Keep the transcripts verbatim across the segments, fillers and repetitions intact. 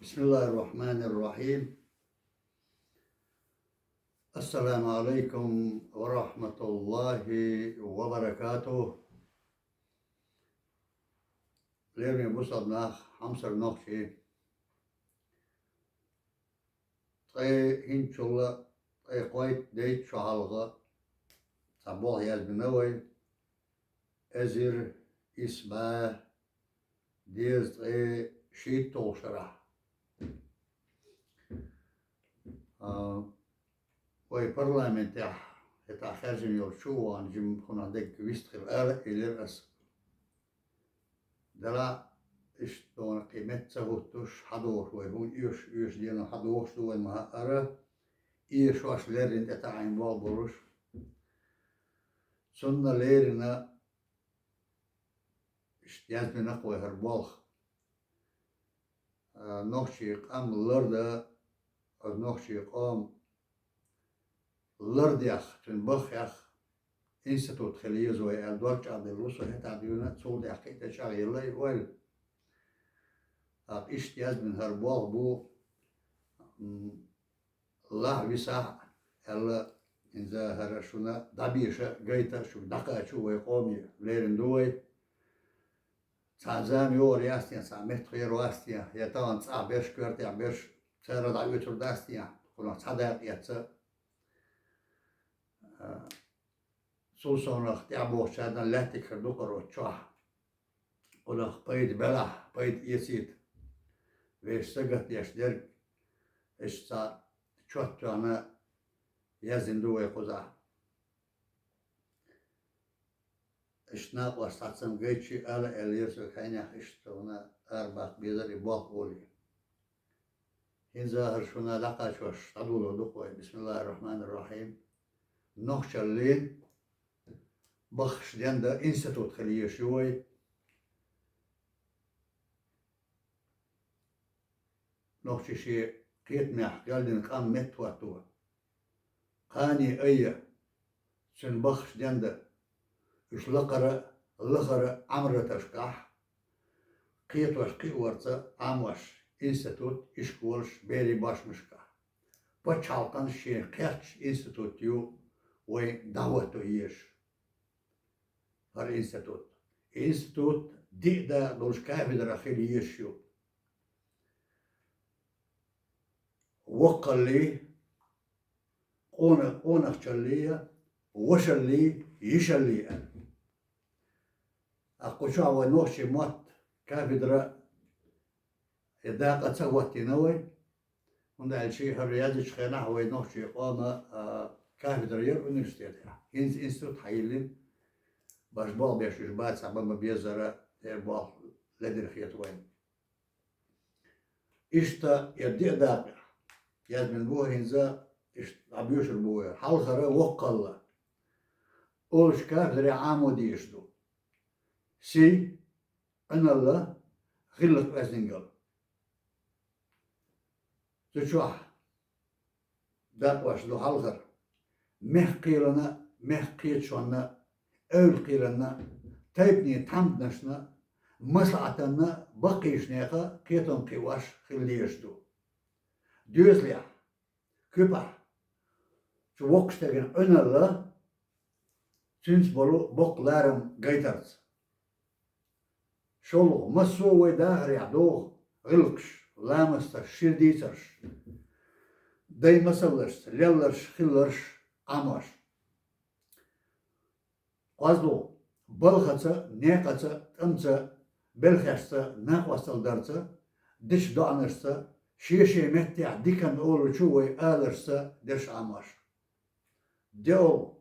بسم الله الرحمن الرحيم. السلام عليكم ورحمة الله وبركاته. Лераме бусалба нах, хьамсара нохчий. Ткъе хӀинцачул, ткъе кхойтта-дейтта шо хьалха цхьа болх язбина вай. Эзар исс бӀаь дезткъе шийтталгӀача шарахь. А, вай парламентехь, хӀетахь хаьржина йолчу чу а вахана, жимма кхунах дерг вистхила ала а элира ас. Делахь иштта дона кхин метта ца хӀуттуш, хьадогӀуш вай хӀума оьшуш, оьшуш дена хьадогӀуш ду вай ма-хаъара, эшош леррина тӀетаӀийна болх болуш. Цунна леррина иштта язбина-кх вай хӀара болх. А, нохчийн къам лардан, оцу нохчийн къам лардеш, цуьнан баххех институт хила еза вай аьлла, дог чӀагӀделла ву со, хӀетахь дуьйна а, цул тӀаьхьа кхин а тӀе чӀагӀъелла а вай. ТӀаккха иштта язбина хӀара болх бу, м, лахь висахь а аьлла, хӀинца хӀара шуна дӀабеша, гайта, шуьга дӀакхачо вай къоме леррина ду вай. Цхьа зама йогӀур яц те, цхьа меттахъяр вац те, я тахана цӀахь берш, коьртехь берш, цара дӀаоьцур дац те, кхунах цхьа дакъа эцца. А, цул совнах тӀаьхьабогӀучарна лаьттиг хир ду-кх оцу чохь. Кхунах пайда белахь, пайда эцийта. Вешан сагатдеш дерг, иштта цхьа чот тоьхна яздина ду вай кхузахь. Иштта накъост цхьаццанна гайтчи ала аьллера соьга хьенех, иштта вана арабаккха безар и болх олий. ХӀинца хӀара шуна дӀакхачош дӀадолор ду-кх вай. Бисмиллахир-рахманир-рахим. Нохчаллин баххаш дендан институт хила езаш ю вай. Нохчи шен кхетамехь гаьллина къам меттахӀотто. Кхане айя, цуьнан баххаш дендан, уьш лакхара, лахара Ӏамраташкахь, кхетош кхиорца Ӏамош институт, ишколаш берийн бошмашкахь. Пачхьалкхан шен кхерчачу институт ю вай дӀахӀотто езаш. ХӀара институт. Институт диъ дакъа долуш кафедра хила езаш ю. Воккхаллий, къона-, къонахчаллий, вашаллий, йишаллий аьлла. Аккхучохь вай нохчийн мотт кафедра я дакъа ца хӀоттийна вай, хӀунда аьлча хӀара яздечу хенахь вай нохчийн къоман, а, кафедра яра университетехь. ХӀинца институт хьайиллина, баш болх беш уьш бац, цхьа бан ма-беззара, тера болх ледира хета вайна. Иштта я диъ дакъехь язбина бу хӀинца, иштта дӀабоьшур бу вай. Хьалхара воккхалла олучу кафедре Ӏамо дезаш ду. Сий, Ӏуьналла, гӀиллакх-оьздангалла. Цу чохь дакъош ду хьалхара. Мехкан кхелана, мехкан кхеташонна, эвла кхеланна, тайпанийн тхьамданашна, маслаӀатанна баккхийчу нехан кхетам кхиош хила дезаш ду. Доьзалехь, куьпахь, цу воккхачу стеган Ӏуьналла, цуьнца болу боккха ларам гайтарца. ШолгӀа, массо а вай дахарехь догӀу гӀиллакхаш, ламасташ, шира дийцарш, дай масаллашца, лелларш, хилларш, Ӏамош. КхозлагӀа, балхаца, некъаца, тӀамца, белхешца, накъосталла дарца, дечу доӀанашца, шен-шен меттехь диканна олучу вай аларшца дерш Ӏамош. ДоьалгӀа,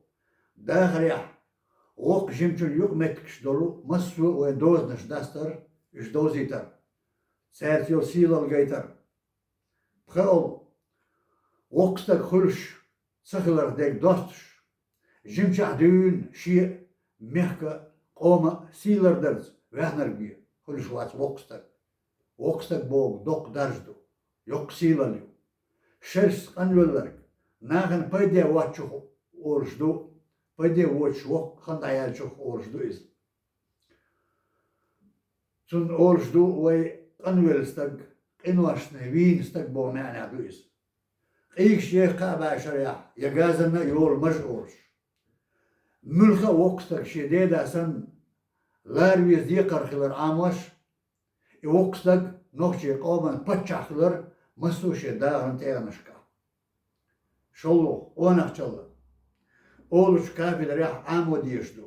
дахарехь воккха жимачун юкъаметтигаш долу массо а вайн дозанаш дастар, уьш довзийтар, цаьрца йолу сийлалла гайтар. ПхоьалгӀа, воккха стаг хуьлуш ца хиларх дерг достуш, жимачохь дуьйна шен а, мехкан а, къоман а сий лардарца ваьхнарг бен хуьлуш вац воккха стаг. Воккха стаг бохург доккха дарж ду, йоккха сийлалла ю. Шерашца къанвелларг, нахана пайде воцчух олуш ду, пайде воцуш воккха хан дӀаяьллачух олуш ду иза. Цунна олуш ду вай къанвелла стаг, къиношна вийна стаг боху маьӀнехь ду иза. Къийгаш еха кхаъ баьшарехь, я газанна а йолу маж олуш. Муьлхха а воккха стаг шен деда санна лара веза декхар хилар Ӏамош, и воккха стаг нохчийн къоман паччахь хилар массо а шен дахаран тӀегӀанашкахь. ШолгӀа, къонахчалла. Олучу кафедрехь Ӏамо дезаш ду: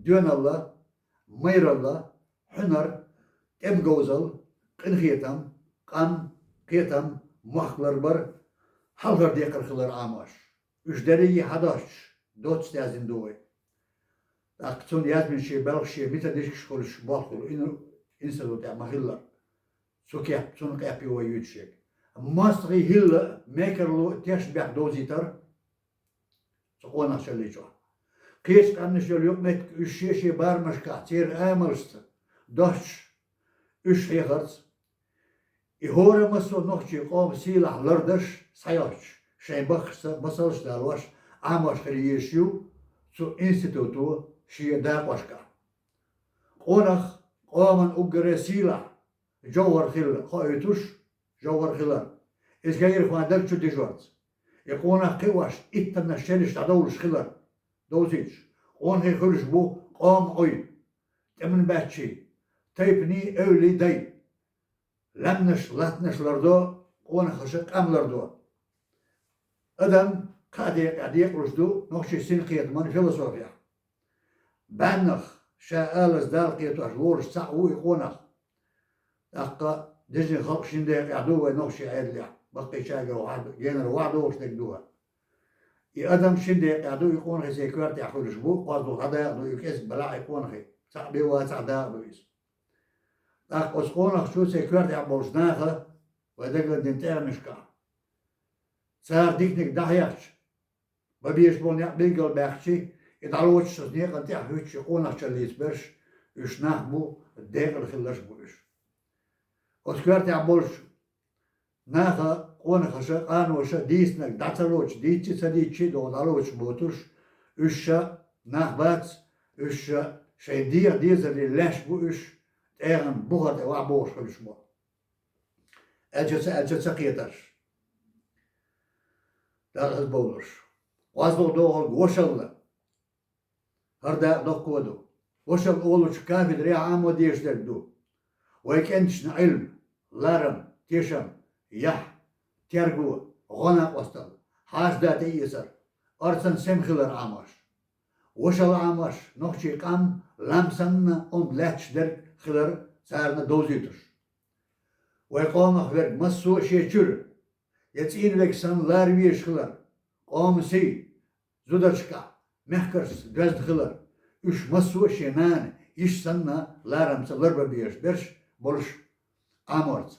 доьналла, майралла, хьуьнар, тӀеман говзалла, къинхетам, къам, кхетам, мохк ларбар, хьалхара декхар хилар Ӏамош. Уьш дерриге а хьадоцуш, доцца даьзна ду вай. ТӀаккха цунна яздинчу белхаш шен методичкаш хуьлуш болх хуьлу ин-, институт тӀехь ма-хиллара. Цу кеп-, цунна кепе вай юьйцуш ерг. МостагӀий хӀилла а, мекарло а тешнабехк довзийтар цу къонахчаллин чохь. Кхечу къаьмнаш йолу юкъаметтиг уьш шен-шен барамашкахь церан амалшца, достуш, уьш хьехарца. И хӀора массо а нохчийн къоман сийлахь лардеш, схьайоьттуш, шайн баххашца масалш а далош, Ӏамош хила езаш ю цу институто шен дакъошкахь. Къонах къоман уггаре сийлахь жовхӀар хилла хоуьйтуш, жовхӀар хилар. Иза кегийрхойн даг чу дижорца. И къонах кхиош иттаннаш шераш дӀадовлуш хилар довзуьйтуш. Къонахий хуьлуш бу къоман Ӏуй, тӀеман баьччий, тайпанийн эвлалий дай. Лаьмнаш, латтанаш лардо, къонахаша къам лардо. Адам кхаа декъехь декъалуш ду нохчийн синкхетаман философехь. Баьннах, ша алаза Далла кхетош волуш цхьаъ ву и къонах. ТӀаккха дезачу халкъан шина декъехь ду вай нохчийн Ӏедалехь, баккхийчаьргара вахьа-, генара вахьа догӀуш дерг ду хӀара. И адам шина декъехь ду, и къонахий церан коьртехь хуьлуш бу, кхозлагӀа дӀадакъа ду и кӀезиг белахь а и къонахий. Цхьаъ бен вацахь дакъа ду иза. ТӀаккха оцу къонахчо церан коьртехь болчу наха вай дагардина тӀегӀанашкахь. Цара диканиг дӀахьехча, бан безаш болу некъ билгалбаьккхича, и дӀалоцуш оцу некъан тӀехь хӀуьттучу къонахчаллица берш, уьш нах бу, декъала хилларш бу уьш. Оцу коьртехь болчу наха, къонахаша, къаноша дийцинарг дӀа ца лоцуш, дийцча а, ца дийцча а догӀу дӀалоцуш боцурш, уьш ша нах бац, уьш ша шайн дегӀан дезаре лаьш бу уьш, тӀегӀан бухара тӀе вахьа богӀуш хуьлуш бу. Аьлча ца, аьлча ца кхетарш. Дагахь аса бовлуш. КхозлагӀа догӀург вошалла. ХӀара дакъа доккхо ду. Вошалла олучу кафедрехь Ӏамо дезаш дерг ду. Вай кӀенташна Ӏилма, ларам, тешам, яхь, терго, гӀо-накъосталла, хьаша-да тӀеэцар, орцан сема хилар Ӏамош. Вошалла Ӏамош, нохчийн къам лам санна онда лаьтташ дерг хилар царна довзуьйтуш. Вай къомах верг массо а шен чуьра, я цӀийнан верг санна лара везаш хилар, къоман сий, зударшкахь, мехкаршца доьзна хилар, уьш массо а шен нана, йиша санна ларамца ларбан безаш берш болуш Ӏаморца.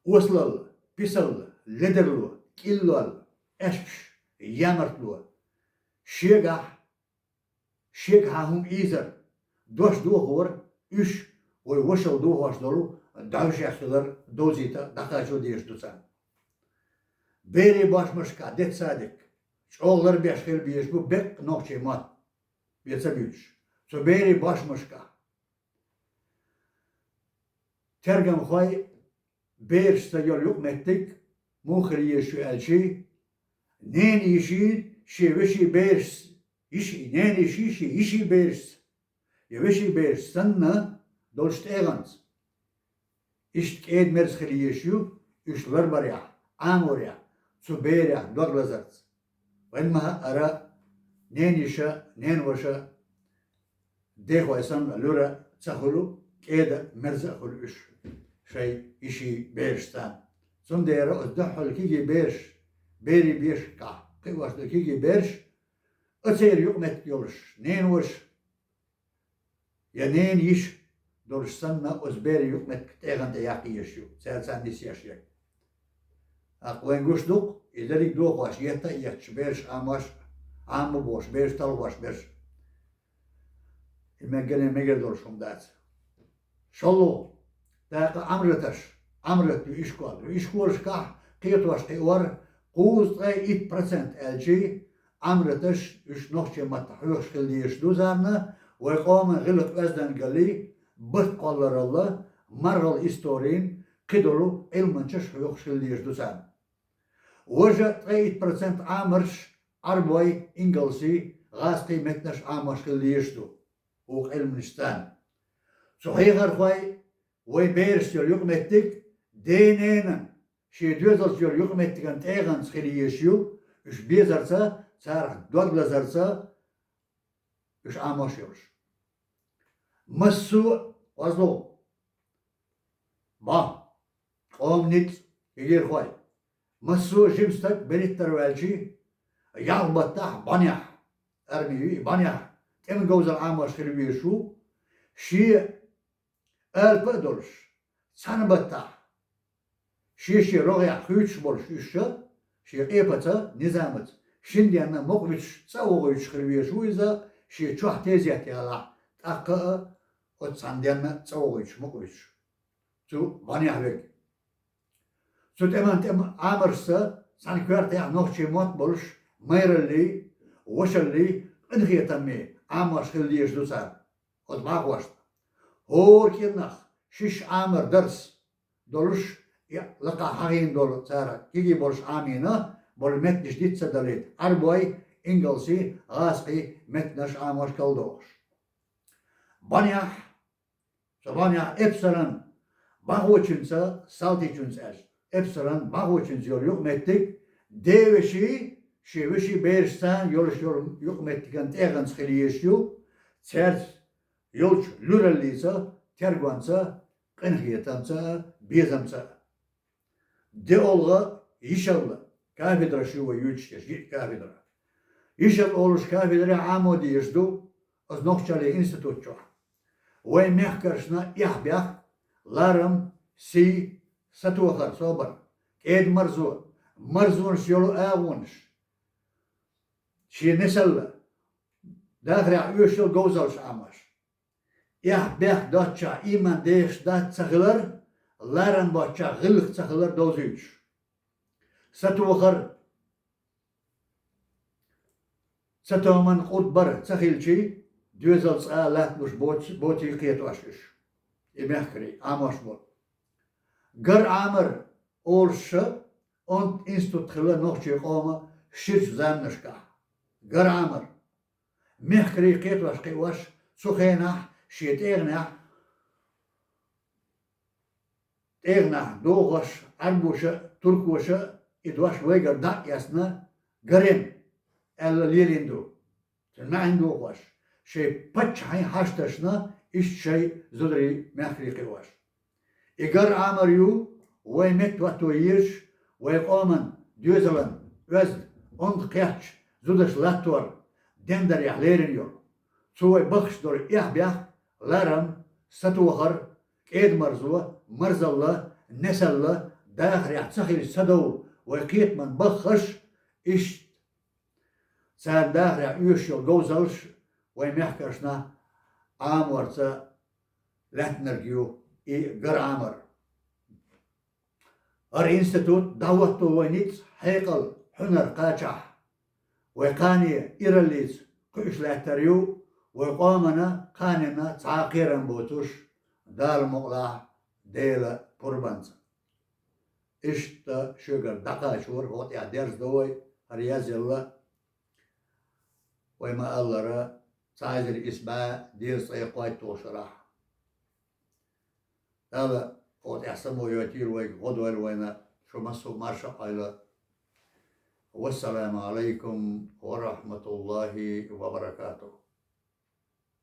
Осалалла, писалла, ледарло, кӀиллолла, аьшпаш, ямартло, шегахь, шегахьа хӀума ийзар, дош дохор, уьш вай вошалла дохош долу дӀовшех хилар довзийта дӀакхачо дезаш ду царна. Берийн бошмашкахь детсадик чӀогӀа ларбеш хила безаш бу беккъа нохчийн мотт, бен ца буьйцуш. Цу берийн бошмашкахь тергамхойн берашца йолу юкъаметтиг муха хила езаш ю аьлча, ненан йишин шен вешин берашца, йишин, ненан йишин шен йишин берашца, я вешин бераш санна долуш тӀегӀанца. Иштта кӀеда-мерза хила езаш ю уьш ларбарехь, Ӏаморехь, цу берех дог лазарца. Вайн ма-хаъара, ненан йиша, ненан ваша дехой санна луьра ца хуьлу, кӀеда а, мерза а хуьлу уьш шайн йишин берашца. Цундела оцу дуьххьал кегий бераш, берийн бешкахь кхиош долу кегий бераш, а церан юкъаметтиг йолуш, ненан ваша я ненан йиша долуш санна, оцу берийн юкъаметтиг тӀегӀан тӀе яккха езаш ю, цара царна нисъеш ерг. ТӀаккха вайн гуш ду-кх, и дерриг дохош, етта а етташ, бераш Ӏамош, Ӏама бохуш, бераш талхош берш. И меггане мегар долуш хӀума дац. ШолгӀа, дакъа Ӏамраташ, Ӏамрат ю ишкол. Ю ишколашкахь кхетош кхиор кхузткъе итт процент аьлчи, Ӏамраташ уьш нохчийн маттахь хьоьхуш хила дезаш ду царна, вай къоман гӀиллакх-оьздангаллий, барт кхолларалла, маргӀал историн кхидолу Ӏилманчаш хьоьхуш хила дезаш ду царна. Важа ткъе итт процент Ӏамарш Ӏарбой, ингалсий, гӀазкхий меттанаш Ӏамош хила дезаш ду, вукху Ӏилманчаш царна. Цу хьехархой вай берашца йолу юкъаметтиг ден-ненан, шен доьзалца йолу юкъаметтиган тӀегӀанца хила езаш ю, уьш безарца, царах дог лазарца уьш Ӏамош йолуш. Массо а, озло, бан, къоман ницкъ, кегийрхой, массо а жима стаг берхӀиттара ваьлчий, ялх баттахь бӀанехь, арми ю и бӀанехь, тӀеман говзалла Ӏамош хила везаш ву, шен алапа а долуш, цхьана баттахь, шен-шен рогӀехь хуьйцуш болуш уьш ша, шен къепаца, низамаца, шина денна мукъа вуьтуш, цӀа а вохуьйтуш хила везаш ву иза, шен чохь тезет ялахь, тӀаккха а оцу цхьана денна цӀа вохуьйтуш, мукъа вуьтуш. Цу бӀанехь верг. Цу тӀеман тӀеман Ӏамаршца цхьана коьртехь нохчийн мотт болуш, майраллий, вашаллий, къинхетаммий Ӏамош хила дезаш ду цара оцу бӀахошна. ХӀора кӀирнах шишша Ӏамар дарс долуш, и лакхахь хьахийна долу цара кегий болуш Ӏамийна болу меттанаш диц ца далийта, Ӏарбой, ингалсий, гӀазкхий меттанаш Ӏамош калдохуш. БӀанехь, со бӀанехь эпсаран бӀахочуьнца, салтичуьнца аьлча, эпсаран бӀахочуьнца йолу юкъаметтиг девеший, шен веший берашца йолуш йолу юкъаметтиган тӀегӀанца хила езаш ю, цаьрца йолчу луьраллица, тергонца, къинхетамца а, безамца а. ДеолгӀа, йишалла кафедраш ю вай юьйцуш дерш, йиъ кафедра. Йишалла олуш кафедре Ӏамо дезаш ду оцу Нохчаллин институт чохь. Вайн мехкаршна эхь-бехк, ларам, сий, сатохар, собар, кӀеда-марзо, марзонаш йолу агӀонаш, шен несалла, дахарехь оьшуш йолу говзаллаш Ӏамош. Эхь-бехк доцчохь ийман дехаш дац ца хилар, ларам боцчохь гӀиллакх ца хилар довзуьйтуш. Сатохар, сатоман къурд бар ца хилчий, доьзал цкъа а латталуш боц-, боций кхетош уьш, и мехкарий Ӏамош болу. Гар Ӏамар олуш ша онда институт хилла нохчийн къоман ширачу заманашкахь. Гар Ӏамар. Мехкарий кхетош-кхиош, цу хенахь шен тӀегӀанехь, тӀегӀанехь дохош, Ӏарбоша а, туркоша а и дош вайгара дӀа а эцна, гарем аьлла лелийна ду. Цуьнан маьӀна дохош, шайн паччахьийн хьашташна иштта шайн зударий мехкарий кхиош. И гар Ӏамар ю вайн меттахӀотто езаш, вайн къоман доьзалан оьзда онда кхетча зудаш латтор, дендарехь лерина йолу. Цо вай бахаш долу эхь-бехк, ларам, сатохар, кӀеда-марзо, марзалла, несалла, дахарехь ца хилча ца довла вай кхетаман баххаш, иштта царна дахарехь оьшуш йолу говзаллаш вайн мехкаршна Ӏаморца лаьттинарг ю и гар Ӏамар. ХӀара институт дӀахӀотто вайн ницкъ, хьекъал, хьунар кхачахь, вай кхане ираллица кхуьуш лаьттар ю, вай къоманна, кханенна цхьа а кхерам боцуш, Дала мукъалахь, Делан пурбанца. Иштта шуьгара дӀакхачора, хӀокху тӀехь дерзадо вай, хӀара язъялла, вай ма-аллара, цхьа эзар исс бӀе дезткъе кхойтталгӀа шарахь. Дала хӀокху тӀехь само йойтийла вайга, гӀо дойла вайна, шу массо а марша Ӏойла. Вассаламу Ӏалайкум ва рахьматуллахӀи ва баракатухӀ.